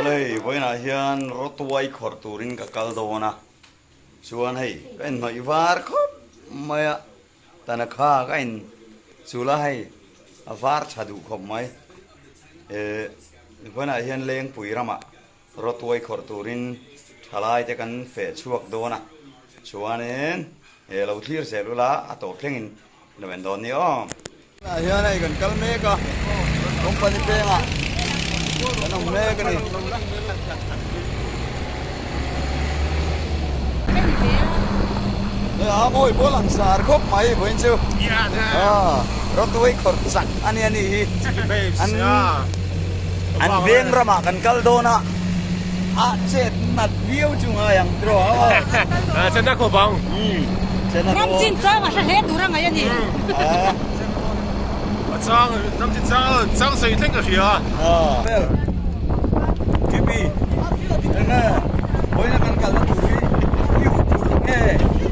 Awle, vawiinah hian rawtuai khawrh turin ka kal dawn a, chuan hei ka inhnawih var khawp mai a, tana kha ka in chul a hei a var tha duh khawp mai. Eh, vawiinah hian Lengpui ramah rawtuai khawrh turin thalai te kan feh chhuak dawn a, chuanin eh lo thlir zel ula a tawp thlengin Lo en dawn ni aw. Tunah hian hei kan kal mek a, company pengah kan awm mek a ni. Hei a mawi pawh lang sar khawp mai vawiin chu. Rawtuai khawrh chak a nia nih hi. An an veng ramah kan kal dawn a, a chet nat viau chu ngai ang tiraw aw. Chet nat khawp ang. Ram chin chang a hre hle tur a ngaih a ni. A chang ram chin chang chang sawi thleng ka hria. Vel Kipi enge vawiina kan kalna tur hi i hup phurh nge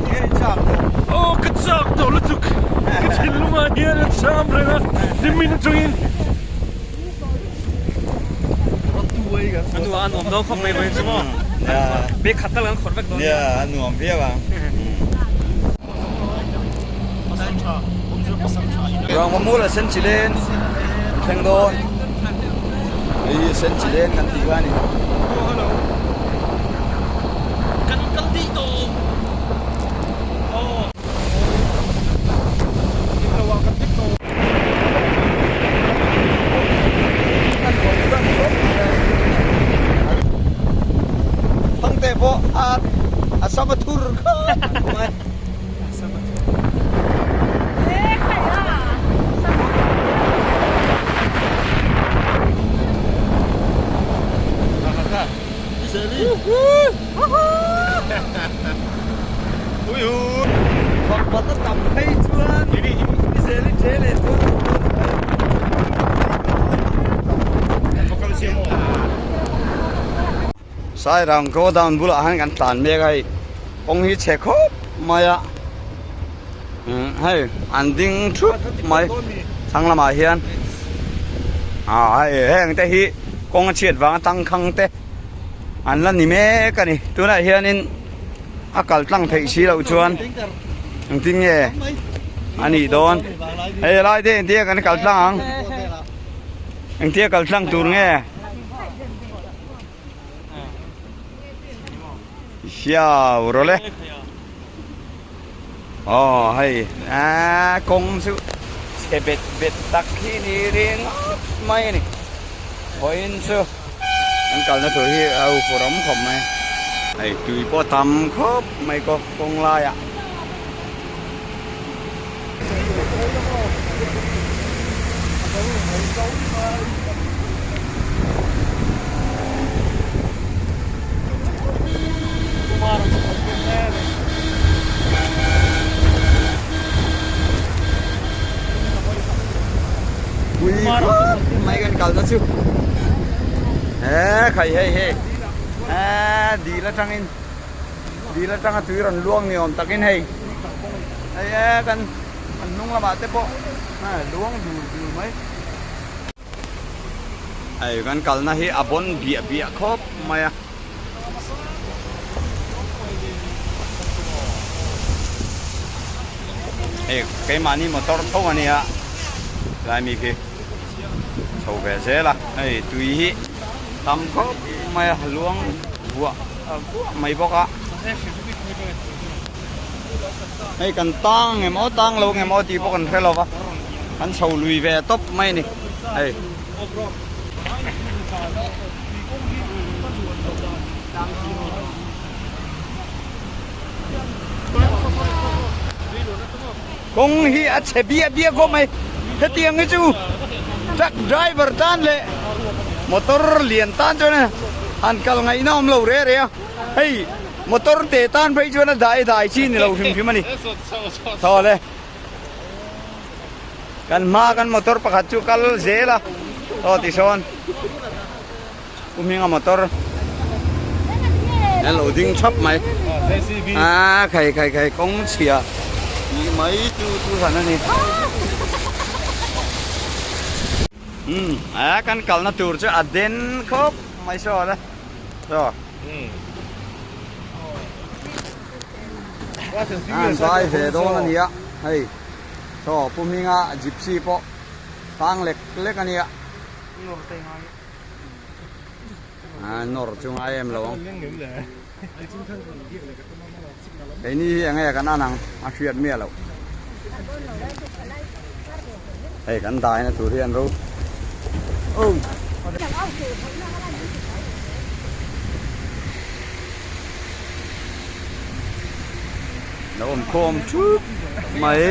nge i chak tawh? Aw ka chak tawh lutuk ka thinlungah hian a cham reng a nimin atangin. A nu a nuam dawn khawp mai vawiin chu maw? Bag khat tal kan khawrh vek dawn nia. Nia a nuam viau ang. Rangvamul a sen chi len thleng dawn. Hei hi sen chi len kan tih kha a ni. Kan kal dih tawh. Thangte pawh a a sam a thur khawp mai. Pakhat a tam phei chuan i zel i che leh chuan lo dawn mai. Sairang godown bulah hian kan tlan mek a hei kawng hi chhe khawp mai a hei an ding thup mai thlang lamah hian ah hei heng te hi kawng a chhiat vanga tangkhang te an la ni mek a ni tunah hianin. a kal tlang theih si loh chuan engtin nge a nih dawn hei helai te engtia kan kal tlang ang engtia kal tlang tur nge hiau rawlh e aw hei aaa kawng chu chhe bet bet tak hi ni ringawt mai a ni vawiin chu. An kalna tur hi a huphurh awm khawp mai. Hei tui pawh tam khawp mai kaw kawng laiah. Pui khawp mai kan kalna chu he khai hei hei he dil atangin dil atanga tui rawn luang ni awm takin hei hei e kan kan hnung lamah te pawh luang dur dur mai hei kan kalna hi a bawn biah biah khawp mai a. Hei keimahni motor tho a nia tlai mi khi chho ve zel a hei tui hi tam khawp mai a luang vuah vuah mai bawk a hei kan tang nge maw tang lo nge maw tih pawh kan hre lo va kan chho lui ve tawp mai a ni hei. Kawng hi a chhe biah biah khawp mai hetiang hi chu truck driver tan leh motor lian tan chuan han kal ngaihna awm lo re re a hei motor te tan phei chuan a dai dai chi ni lo hrim hrim a ni thaw le. Kan hma kan motor pakhat chu kal zel a aw ti sawn pu hminga motor an lo ding thap mai a khai khai khai kawng chhia tih mai chu chu hran a ni umm a kan kalna tur chu a den khawp. mai saw le saw an vai ve dawn a nia hei saw pu hminga gypsy pawh tang lek lek a nia a nawr chu ngai em lo ang keini hi enge kan an ang a hriat miah loh hei kan daina tur hi an ro oh lo awm khawm thup mai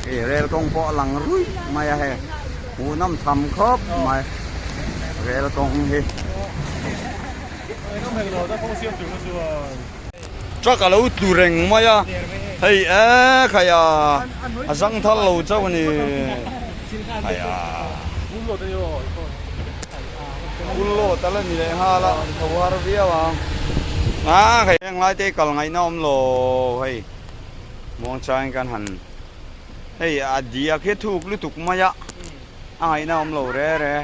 hei rel kawng pawh a lang ruih mai a hei hmuh nawm tham khawp mai rel kawng hi. Truck a lo tlu reng mai a hei e khai a a zang thal lo chauh a ni khai a full load a la ni leh nghal a tho har viau ang a hei heng lai te kal ngaihna awm lo hei muangchangin kan han hei a diak hi a thuk lutuk mai a a ngaihna awm lo re re.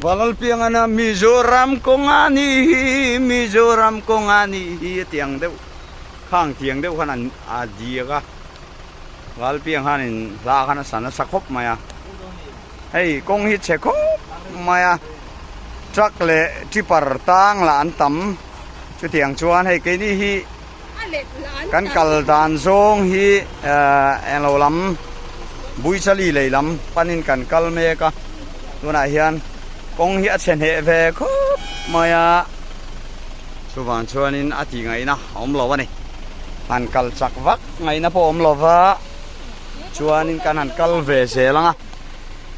Valalpiangana Mizoram kawnga ni hi Mizoram kawnga ni hi a ti ang deuh khang tiang deuh khan an a diak a Valpiang khanin hla khan a sa nasa khawp mai a hei kawng hi chhe khawp mai a truck leh tipper tang lah an tam chutiang chuan hei keini hi kan kal dan zawng hi ehh englo lam Buichali lei lam panin kan kal mek a tunah hian kawng hi a chhe hneh ve khawp mai a chuvang chuanin a tih ngaihna a awm lo a ni han kal chak vak ngaihna pawh a awm lo va chuanin kan han kal ve zel ang a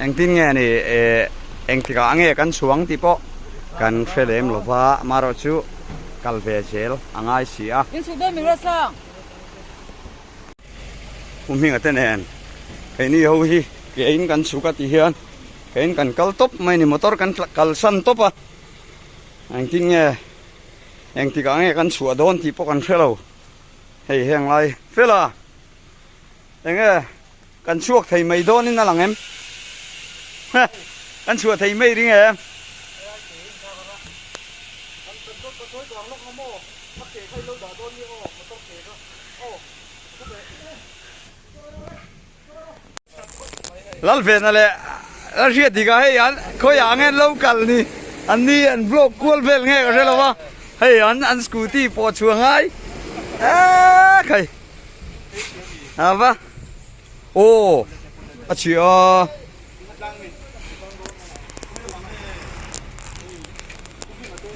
engtin nge ni ehh engtikah nge kan chhuang tih pawh kan hre lem lo va amaherawhchu. Kal ve zel a ngai si a. Pu Hminga te nen keini ho hi kein kan chhuk a ti hian kein kan kal tawp mai a ni motor kan kalsan tawp a engtin nge engtikah nge kan chhuah dawn tih pawh kan hre lo hei heng lai fel a enge kan chhuak thei mai dawnin a lang em kan chhuah thei mai ring em. Lalvena leh a hriat dik a hei an khawiah ang hian lo kal ni an ni an vlog kual vel nge ka hre lo a hei an an scooty pawh chhuah ngai eee khai a va aw a chhia a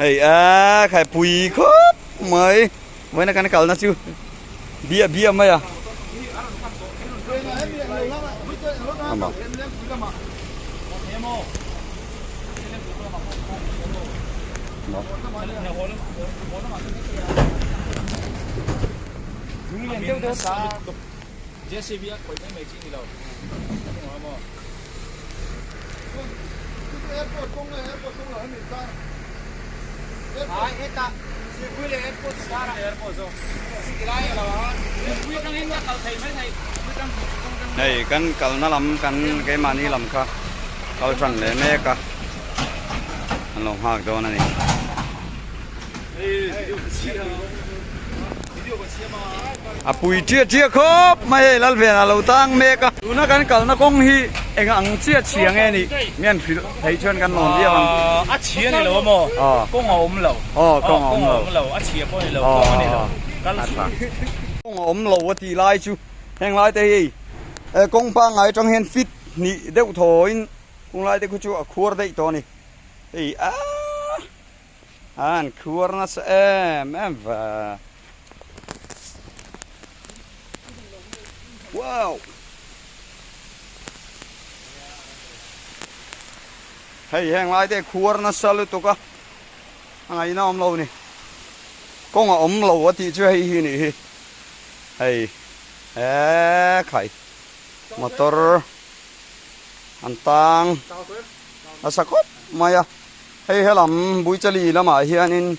hei eee khai pui khawp mai vawiin a kan kalna chu biah biah mai a. Hei kan kalna lam kan keimahni lam kha kal tan leh mek a an lo nghak dawn a ni. A pui chiah chiah khawp mai hei Lalven a lo tang mek a. Tuna kan kalna kawng hi eng ang chiah chhia nge nih mi an hrilh theih chuan kan lawm viau ang. A chhia ni lo a maw? Kawng a awm lo. Aw kawng a awm lo. A chhia pawh ni lo kawng a ni lo. Kal suh. Kawng a awm lo a tih lai chu heng lai te hi kawng pangngai atang hian fit hnih deuh thawiin kawng lai te khu chu a khuar daih tawh a ni. Hei aaa. An khuar nasa em em ve. Wow! Hei heng lai te khuar nasa lutuk a, a ngaihna awm lo ni. Kawng a awm lo a tih chu hei hi nih hi. Hei he khai motor an tang nasa khawp mai a. Hei helam Buichali lamah hianin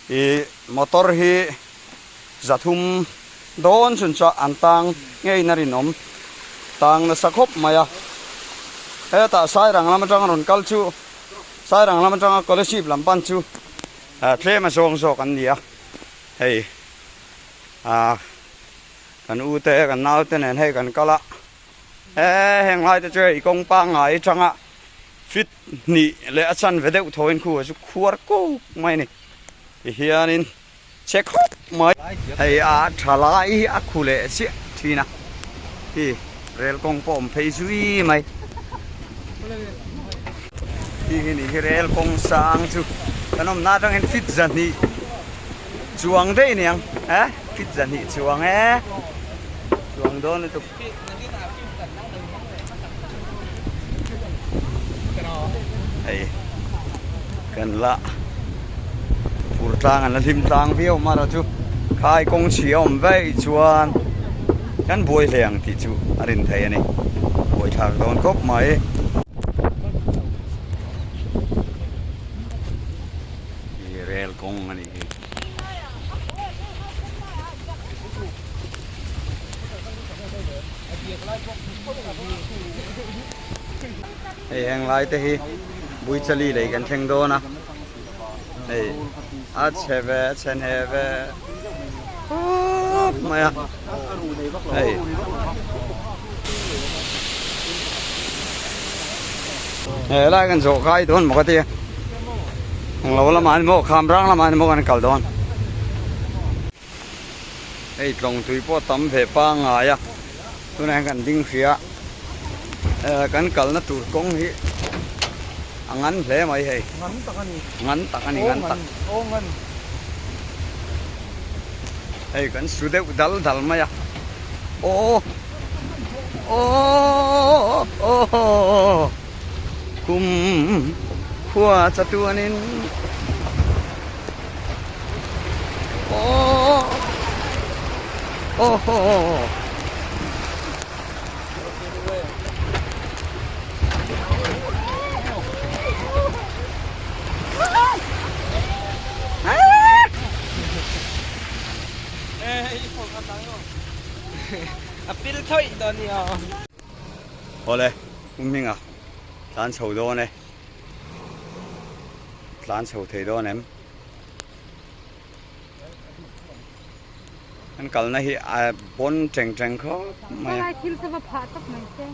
ih motor hi zathum dawn chhun chuah an tang ngeiin a rinawm. Tang nasa khawp mai a. Hetah Sairang lam atanga rawn kal chu Sairang lam atanga Kolasib lam pan chu tlem a zawng zawk an ni a. Hei ah kan u te kan nau te nen hei kan kal a. He heng lai te chu hei kawng pangngai atanga fit hnih leh a chanve deuh thawiin khu a chu khuar kuk mai a ni. Tihianin. Che khawp mai. Hei a tha lai hi a khu leh chiah thin a, hi rel kawng pawh awm phei zui mai. Hi hi ni hi rel kawng sang chu kan awmna atangin fit zahnih chuang daih aniang e fit zahnih chuang e chuang dawn lutuk. Hei kan la fur tlang an la hlim tlang viau amaherawh chu khai kawng chhia awm vaih chuan kan buai hle ang tih chu a rin theih a ni buai thlak dawn khawp mai. Rel kawng a nih hi. Hei heng lai te hi Buichali lei kan thleng dawn a hei a chhe ve a chhe hne ve khawp mai a hei he lai kan zawh kai dawn maw ka ti englo lamah ni maw khamrang lamah ni maw kan kal dawn. Hei tlawng tui pawh tam ve pangngai a tunah hian kan ding hria eh kan kalna tur kawng hi a ngan hle mai hei ngan tak a ni ngan tak a ni ngan tak aw ngan hei kan su deuh dal dal mai a aw aw aw kum khua chatuanin. Awle Pu Hminga tlan chho dawn e. Tlan chho thei dawn em? Kan kalna hi a bawn teng teng khawp mai a. Helai thil chu va phah tawp mai se.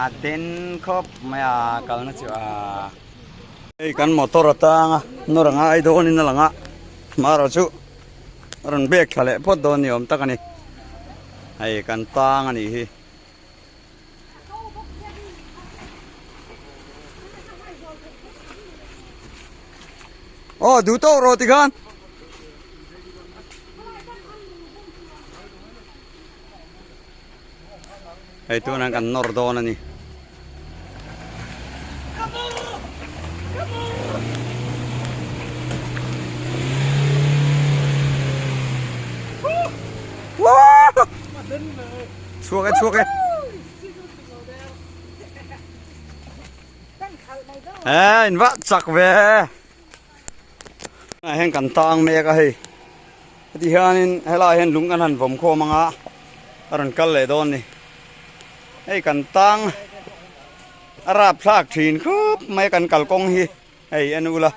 A den khawp mai a kalna chu a hei kan motor atanga nawr a ngai dawnin a lang a hmara chu a rawn bek thla leh phawt dawn ni awm tak a ni hei kan tang a nih hi. Aw duh tawk rawh tikhan. Hei tunah kan nawr dawn a ni. Chhuak e chhuak e. Ê in vah chak ve. Ah hian kan tang mek a hei. Heti hianin helaiah hian lung kan han vawm khawm anga a rawn kal leh dawn a ni. Hei kan tang a rap thlak thin khawp mai a kan kalkawng hi hei en ula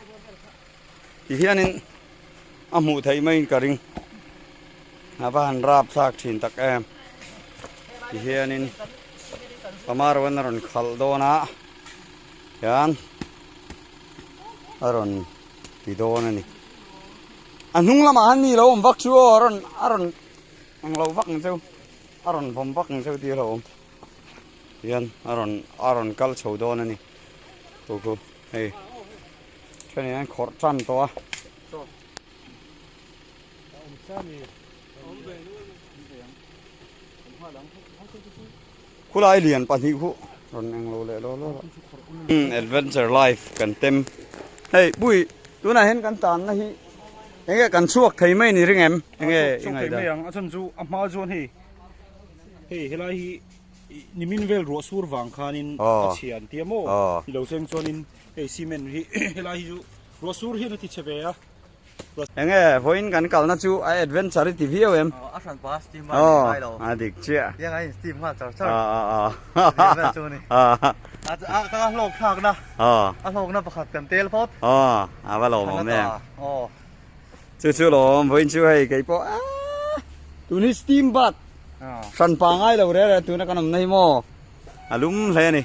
ti hianin a hmuh theih maiin ka ring a va han rap thlak thin tak em ti hianin pamaruan a rawn khalh dawn a hian. a rawn ti dawn a ni a hnung lamah han mi lo awm vak chu aw a rawn a rawn eng lo vak ang cheu a rawn vawm vak ang cheu tih a lo awm hian a rawn a rawn kal chho dawn a ni chu chu hei thenin an khawrh tan tawh a. Khulai lian pahnih khu rawn eng lo leh law law a. Adventure life kan tem. Hei pui tunah hian kan tanna hi Enge kan chhuak thei mai ni ring em? Enge i ngaih dan? Ang a chhan chu a hma chuan hei hei helai hi nimin vel ruah sur vang khanin a chhia an tia maw? Ni lo cheng chuanin hei cement hi helai hi chu ruah sur hian a ti chhe ve a. Enge vawiin kan kalna chu a adventure i ti viau em? A hran pa steam a ni ngai lo. A dik chiah. Tiang a in steam nghal char char. A vel chu ni. A ka hlawk thlakna. A hlawkna pakhat kan tel phawt. A va lawmawm em. Chu chu lawm vawiin chu hei kei pawh tun hi steam bath hran pa ngai lo reng reng tuna kan awmna hi maw a lum hle a ni.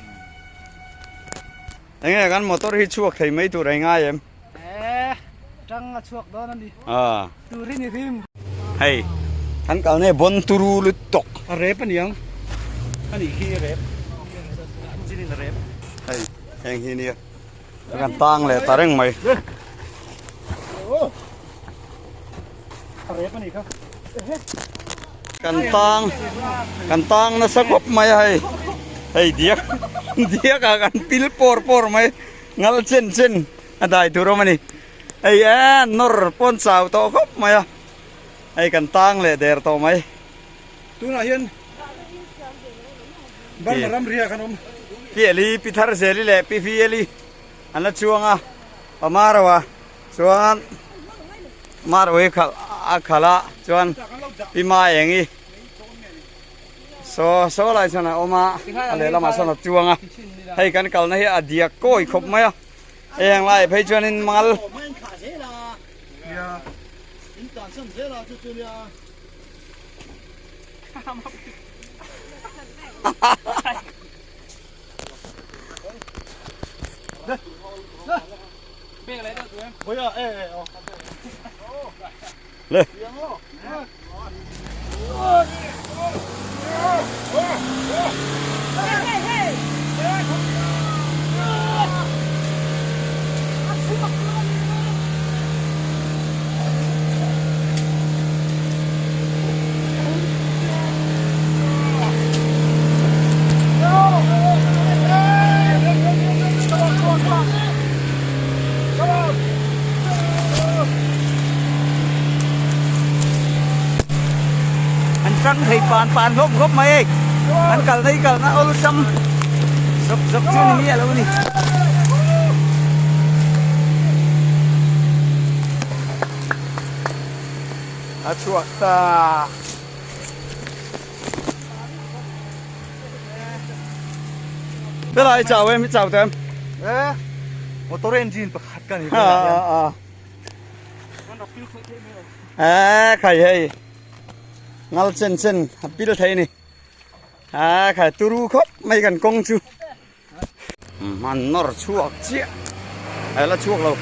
Enge kan motor hi chhuak thei mai tur a ngai em? Eh, tang a chhuak dawn a ni. Ah. Tur hi ni hrim. Hei, kan kal ne bon turu lut tok. A rep a niang. A nih khi a rep. Engine in a rep. Hei, heng hi nia. Kan tang leh ta reng mai. A rep a nih kha. Kan tang, kan tang nasa khawp mai a hei. Hei diak, diak ah kan pil pawr pawr mai. Ngal chen chen a dai tur awm a ni. Hei e nawr pawn chau tawh khawp mai a, hei kan tang leh der tawh mai. Tunah hian Burma ram ria kan awm. Pi Eli, Pi Tharzeli leh Pi Vi Eli an la chuang a, Pa Marawa chuan Marawa hi khalh a khalh a, chuan Pi Maengi Saw saw lai chuan a awm a, a lehlamah sawn a chuang a, hei kan kalna hi a diak kawi khawp mai a, hei ang laiah phei chuanin mal Le. An tang thei pan pan hlawm khawp mai e an kalna hi kalna awlsam zawk zawk chu ni miah lo a ni. A chhuak ta. Helai chau em i chau te em? Eh, motor engine pakhat ka ni. A a a. Eh, khai hei. Ngal chen chen a pil thei ni. A khai turu khawp mai kan kawng chu. Hman nawr chhuak chiah. Hei la chhuak lo.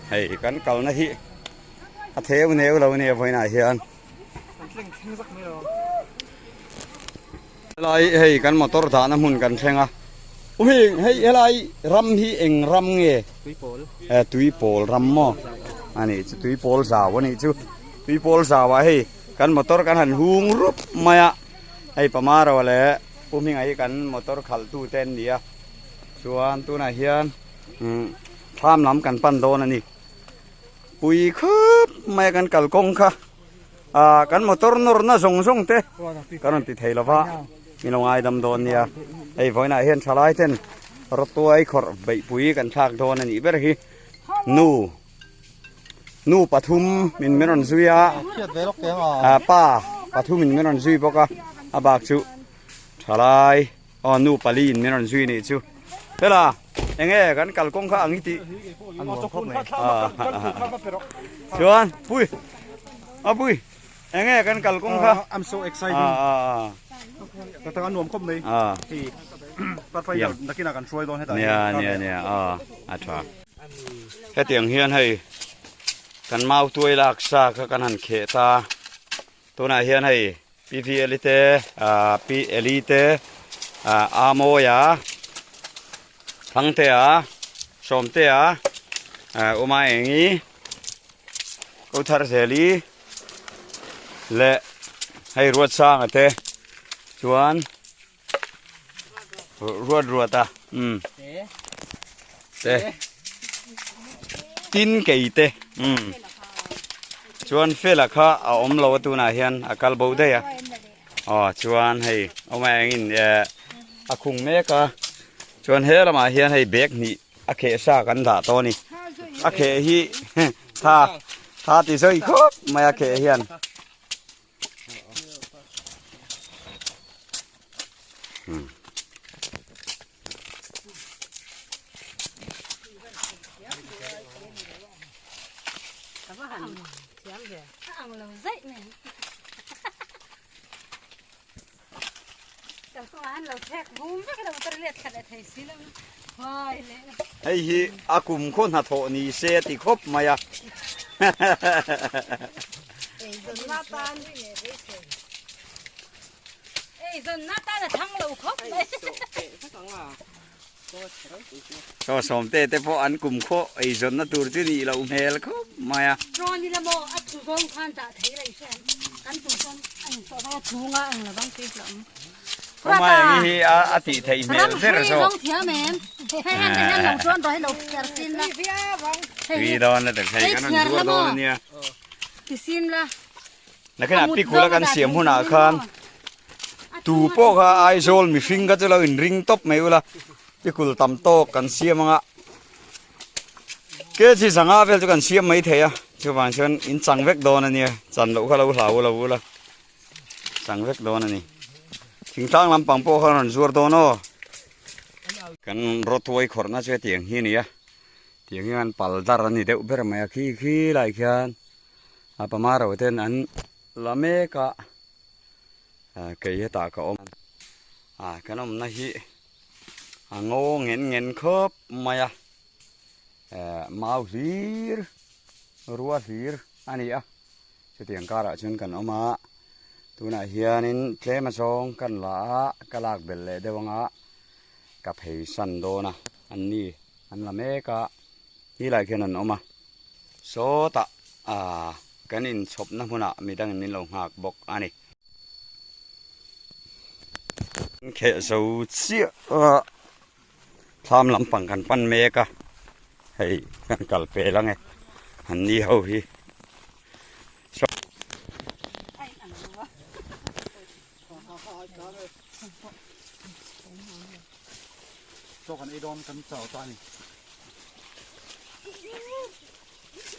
Hei kan kalna hi a theu neu lo nia vawiinah hian. Helai hei kan motor dahna hmun kan thleng a. Um hei hei helai ram hi eng ram nge? Tuipawl. Eh tuipawl ram maw? Ani chu tuipawl zau anih chu. Tuipawl zauah hei kan motor kan han hung rup mai a. Hei Pamaro leh Pu Hminga hi kan motor khalh tu te an ni a. Chuan tunah hian thlam lam kan pan dawn a ni. Pui khawp mai a kan kalkawng kha. Ah kan motor nawrna zawng zawng te kan rawn ti thei lo va min lo ngaidam dawn nia hei vawiinah hian thalai ten rawtuai khawrh beihpui kan thlak dawn a nih ber hi nu nu pathum min min rawn zui a ah pa pathum in min rawn zui bawk a a bak chu thalai Aw nu pali in min rawn zui nih chu. Hela enge kan kalkawng kha ang i tih. Chuan pui a pui enge kan kalkawng kha. I'm so excited. Ka tang a nuam khawp mai. Pathfinder nakinah kan hruai dawn hetah. Nia nia nia a a tha. Hetiang hian hei kan mau tuai lak sa kha kan han kheh ta. Tunah hian hei Pi Vi Eli te, Pi Eli te, Amawia, Thangtea, Sawmtea, Umaengi, Kotharzeli leh hei Ruatsanga te chuan Ruat Ruata te. Tin keite umm chuan fela kha a awm lo a tunah hian a kal bo daih a aw chuan hei awm a engin eh a khung mek a chuan he lamah hian hei bag hnih a kheh sa kan dah tawh a ni a kheh hi tha tha ti zawi khawp mai a kheh hian. Hei hi a kum khaw hnathawh ni se a ti khawp mai a. Chaw sawmte te pawh an kum khaw eizawnna tur chu nih loh hmel khawp mai a. Kawmai ang hi a tih theih hmel ber zawk. Tui dawn la tak hei kan rawn zuar dawn ania. Nakinah pikul a kan siam hunah khan tu pawh kha Aizawl mihring kha chu lo inring tawp mai ula pikul tam tawk kan siam anga kg zanga vel chu kan siam mai thei a chuvang chuan in chang vek dawn ania chan loh kha lo hlau lo ula. Chang vek dawn a ni. Thingtlang lampang pawh khan rawn zuar dawn aw. Kan rawtuai khawrhna chu hetiang hi a ni a. Tiang hian pal dar a ni deuh ber mai a khi khi lai khian a pama ro ten an la mek a. Kei hetah ka awm a kan awmna hi a ngaw ngen ngen khawp mai a. Mau hlir rua hlir a ni a. Chutiang karah chuan kan awm a, tunah hianin tlem azawng kan la a, ka lak belh leh deuh anga ka phei san dawn a, an ni an la mek a, helai khian an awm a, sawtah aaa kan inchhawpna hmunah midangin min lo nghak bawk a ni. Kan kheh zo chiah a, thlam lampang kan pan mek a hei kan kal pel ange an ni ho hi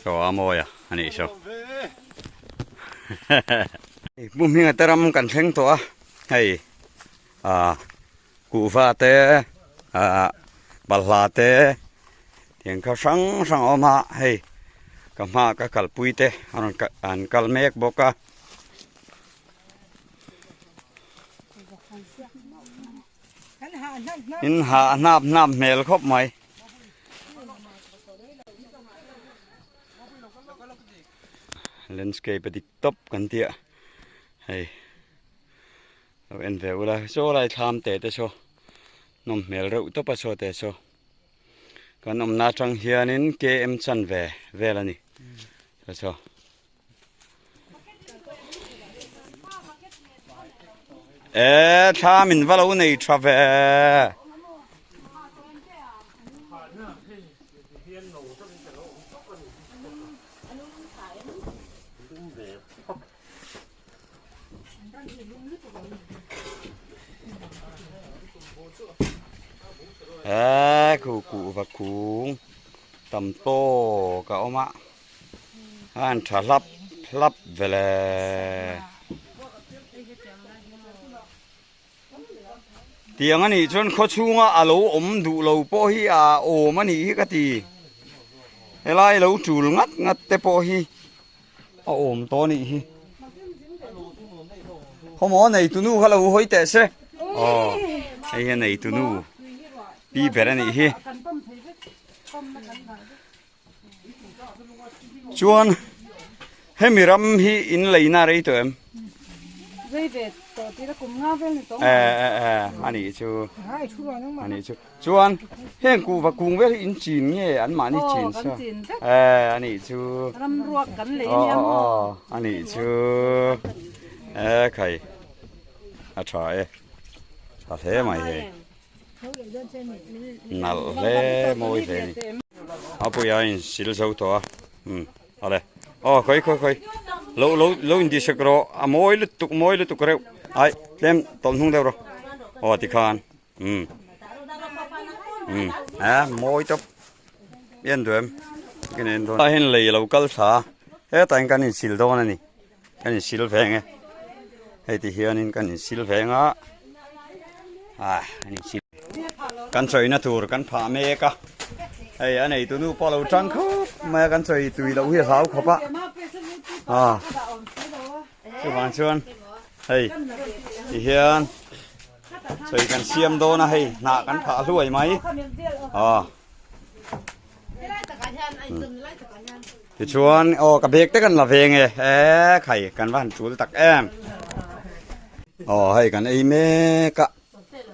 Chaw a mawi a anih chu Pu Hminga te ram kan thleng tawh a hei ah Kuhva te ah balhla te tiang kha hrang hrang a awm a hei ka hma ka kalpui te a rawn an kal mek bawk a. In hah hnap hnap hmel khawp mai. Landscape a dik tawp kan tih a hei. Lo en ve ula saw lai thlam te te saw nawm hmel reuh tawp a saw te saw kan awmna atang hianin km chan ve vel a ni saw saw. E thlam in va lo nei tha ve. He khu kuhva kung tam tawk a awm a a han tha hlap hlap ve le. Tiang a nih chuan khaw chhunga a lo awm duh lo pawh hi a awm a nih hi ka ti. Helai lo tul ngat ngat te pawh hi a awm tawh a nih hi. Khawmaw neitunu kha lo hawi teh se. Aw hei hi a neitunu pi ber a nih hi. Chuan hemi ram hi in leina rei tawh em? Rei ve tawh tih la kum nga vel ni tawh Eh eh eh a nih chu a nih chu chuan heng kuhva kung vel hi in chin nge an mahni chin sa eh a nih chu ram ruak kan lei nia maw aw a nih chu eh khai a tha e tha hle mai hei nalh hle mawi hle ni. A puia in sil zo tawh a umm awle aw khawi khawi khawi lo lo lo in tihsak rawh a mawi lutuk mawi lutuk reuh ai tlem tawlh hnung deuh rawh aw tikhan umm umm a mawi tawp en duh em kan en dawn ah hian lei a lo kal thla a hetah hian kan insil dawn a ni kan insil veng e hei ti hianin kan insil veng a ah kan insil kan chawina tur kan phah mek a hei a neitu nu pawh a lo tang khawp mai a kan chawi tui loh hi a hlau khawp a ah chuvang chuan hei ti hian chawi kan siam dawn a hei hnah kan phah hluai mai ah. Tichuan aw ka bag te kan la veng e e khai kan va han tul tak em aw hei kan ei mek a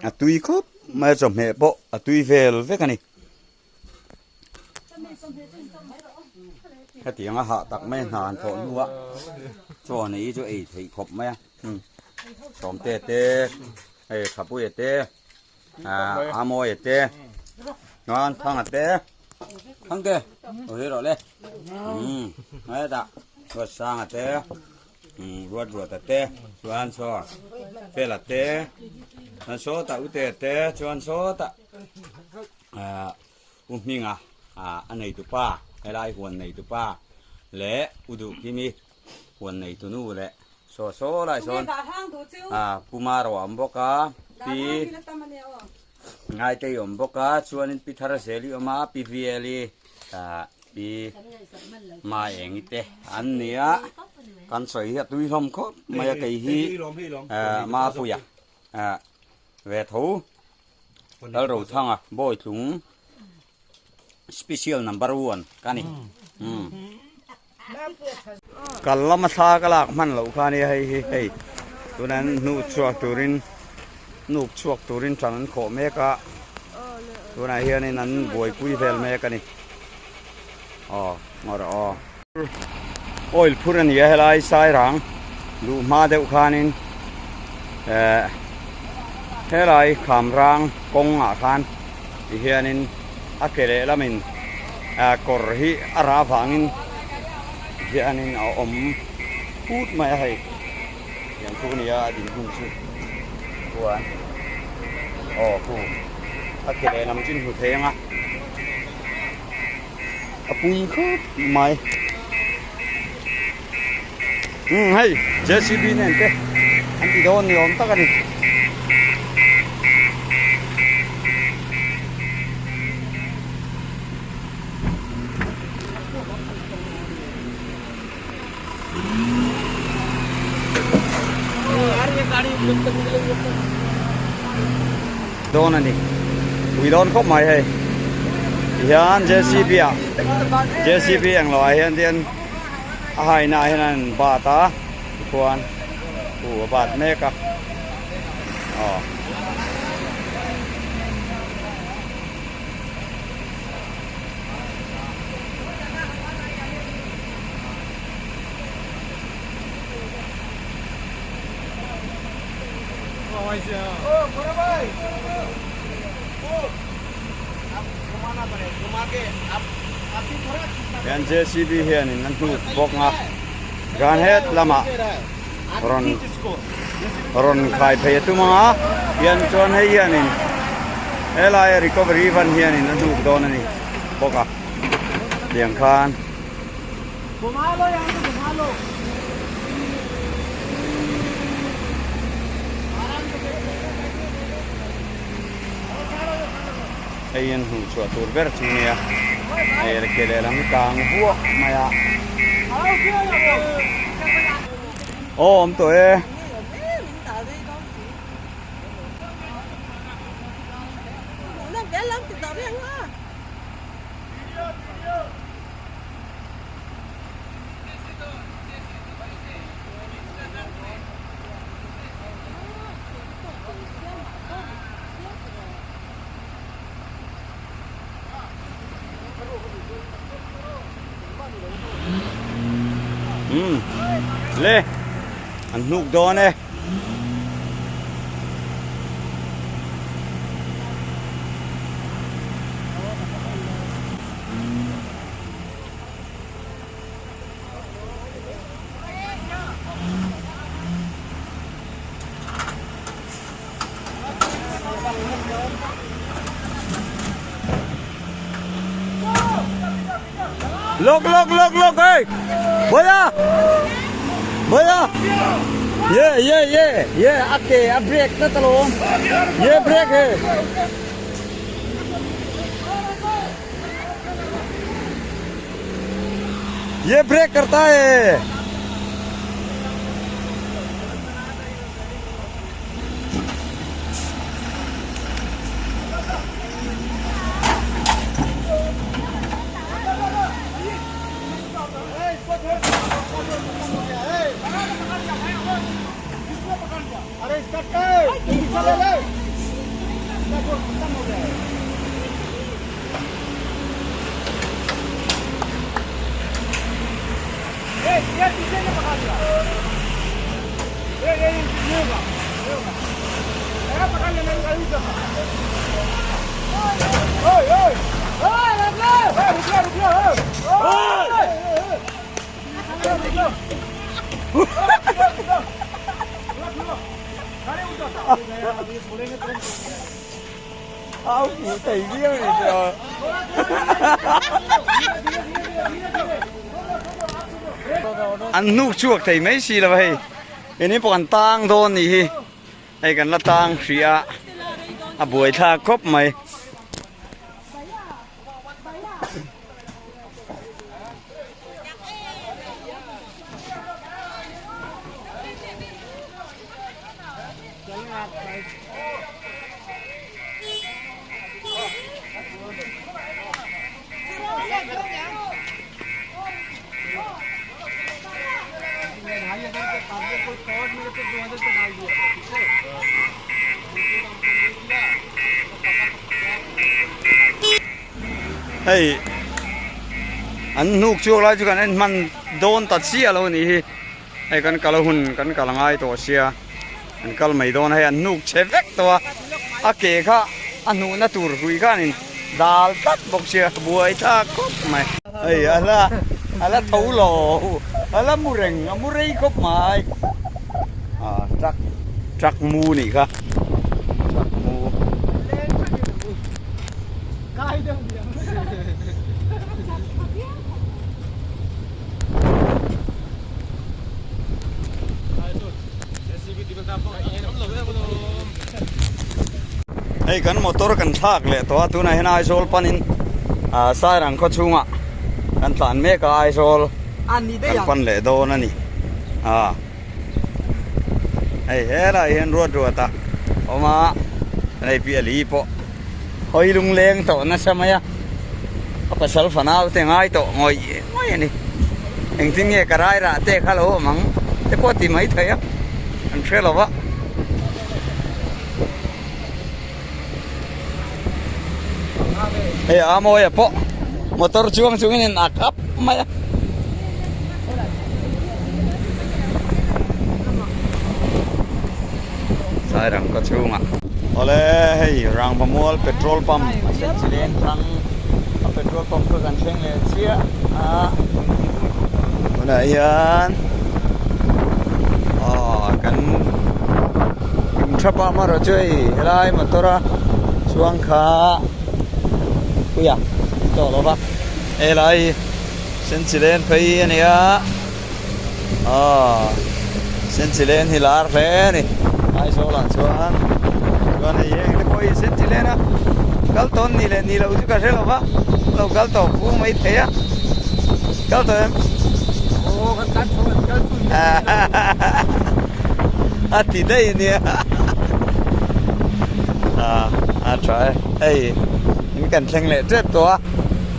a tui khawp mai a chawhmeh pawh a tui vel vek a ni hetiang a hah tak mai a hna an thawh hnu a chaw nei chu ei theih khawp mai a sawmte te hei thapuia te. A mawi te chuan thanga te thang te aw hi rawh le hetah ruat sanga te ruat ruata te chuan saw fela te chuan sawtah ute te chuan sawtah u hminga a neitupa helai huan neitupa leh u duhkimi huan neitunu leh Saw saw lai sawn pu Maro a awm bawk a, pi Ngaitei a awm bawk a, chuanin pi Tharzeli a awm a, pi Vieli pi Maengi te an ni a, kan sawi hi a tui hlawm khawp mai a kei hi Mapuia ve tho Lalrothanga Bawitlung Special number one ka ni. Kal lama thla ka lak hman loh kha nia hei hi hei tunah an hnuh chhuak turin hnuk chhuak turin tan an khawh mek a tunah hianin an buaipui vel mek a ni aw ngaw rawh aw oil phur a ni a helai sairang luh hma deuh khanin eh helai khamrang kawngah khan tihianin a ke lehlamin ah kawr hi a rah avangin hianin a awm phut mai a hei tiang chu ania a din hun chu chuan aw khu a ke lehlam chu in hmu thei ang a. A pui khawp mai umm hei JCB nen te an ti dawn ni awm tak a ni. Dawn a ni pui dawn khawp mai hei tihian JCB ah JCB englo ah hian hian a haina ah hian an bat a tikhuan hu a bat mek a aw. Hian JCB hianin a hnuk bawk a gan het lamah rawn rawn khai phei a tum ang a hian chuan hei hianin helaia recovery van hianin a hnuk dawn a ni bawk a tiang khan. Hei an hmuh chhuah tur ber chu nia hei a ke lehlam hi kang vuak mai a aw awm tawh e. Umm le an hnuk dawn e. Lok lok lok lok hey. Boya. Boya. Ye ye ye ye a ke a break na talom. Ye break he. ये ब्रेक करता है अरे इसका ले ले खत्म हो गया है ये पीछे ने पकड़ लिया ये ये ये होगा ये होगा ये पकड़ लेना ये उधर ओए ओए ओए रुक ले रुक ले रुक ले ओए रुक ले Ao thầy viêu này rồi. An hnuk chhuak thei mai si lo hei. Ini pawh kan tang dawn nih hi. Hei kan la tang hrih a, a buai thlak khawp mai. Hei an hnuk chhuak lai chu kan en hman dawn ta chiah lo nih hi. Hei kan kal hun kan kal ngai tawh sia an kal mai dawn a hei an hnuk chhe vek tawh a a ke kha a hnuhna tur hrui khanin dal tlat bawk sia buai thlak khawp mai. Hei a la a la tho lo a la mu reng a mu rei khawp mai ah truck truck mu nih kha truck mu. Hei kan motor kan thlak leh tawh a tunah hian Aizawl panin ah Sairang khaw chhungah kan tlan mek a Aizawl kan pan leh dawn a ni ah hei helaiah hian ruat ruat a awm a hei piah li pawh hawi lungleng tawh nasa mai a. A pasal fanau te ngai tawh ngawih ngawih a ni. Engtin nge ka rai rah te kha lo awm ang te pawh ti mai thei a, an hre lo va. Hei a mawi a pawh motor chuang chungin in a kap mai a. Sairang khaw chhungah. Awle hei Rangvamual petrol pump a sen chi leng thlang a petrol pump kha kan thleng leh chiah a tunah hian aw kan in thap a amaherawh chu hei helai motor a chuang kha puia tawh lo va helai sen chi len phei a ni a. Aw Senchilen hi lar hle a ni Aizawl ah chuan chuan hei eng te pawh hi Senchilen a kal tawn ni leh ni loh chu ka hre lo va lo kal tawh fu mai thei a kal tawh em a ti daih a nia ah a tha e hei in kan thleng leh tep tawh a.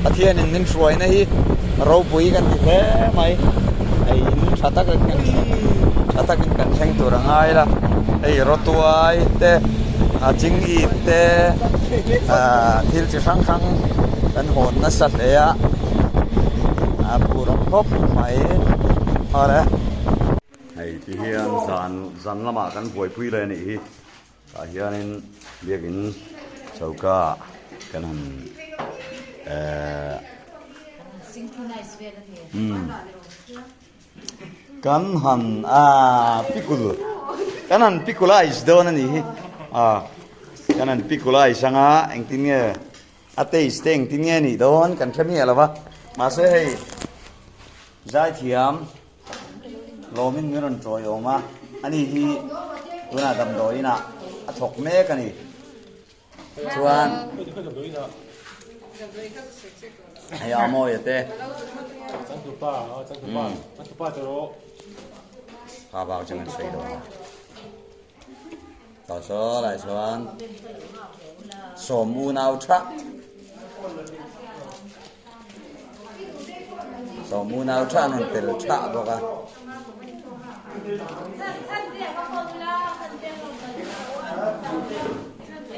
Pathianin min hruaina hi ropui kan ti hle mai. Hei in tha takin kan tha takin kan thleng tur a ngai la. Hei rawtuai te a chingit te ah thil chi hrang hrang kan hawn nasa hle a. A phur awm khawp mai. Awle. Hei ti hian zan zan lamah kan buaipui leh a nih hi. Tah hianin biakin choka kan han ehh kan han ahh pikul kan han pikulaize dawn a nih hi ah kan han pikulaize anga engtin nge a taste te engtin nge a nih dawn kan hre miah lo va mahse hei. Zaithiam lawmin min rawn tawi awm a, ani hi tunah damdawiin ah a thawk mek a ni. Chuan hei a mawi te. Kha bak chu kan sawi lo ang. Tah saw lai chuan sawm unau tha sawm unau tha an rawn tel tha bawk a.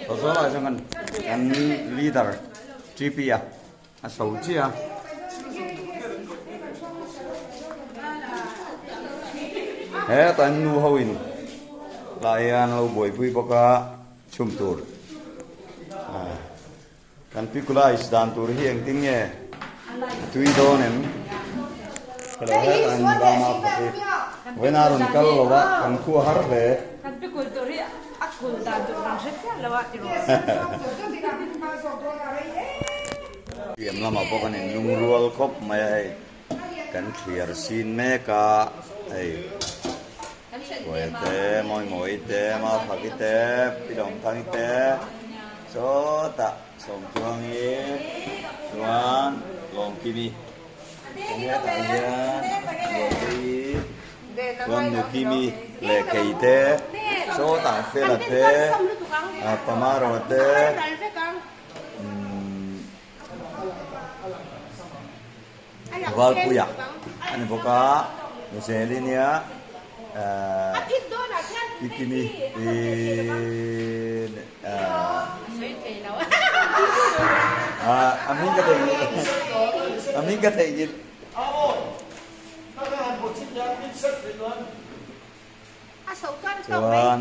Tah saw lai chuan kan kan leader TP a a so chiah a. Hetah hian nu ho in lah hian an lo buaipui bawk a chhum tur kan pikulais dan tur hi engtin nge a tui dawn em hello hetah hian rama pakhat hi vawiin a rawn kal lo a kan khua har hle. Kan pikul tur hi a kul dan tur kan hre chiah lo a ti rawh. Pian lamah pawh kan inlungrual khawp mai a hei kan thliar sin mek a hei Puaia te Mawimawi te Mafaki te Pi Dawngthangi te sawtah Sawmtluangi chuan Lawmkimi chuan hetah hian Zualtei chuan Nukimi leh Kei te sawtah Fela te Pamaro te. Valpuia a ni bawk a Zeli nia Kikimi a hming ka theihnghilh a hming ka theihnghilh. Chuan.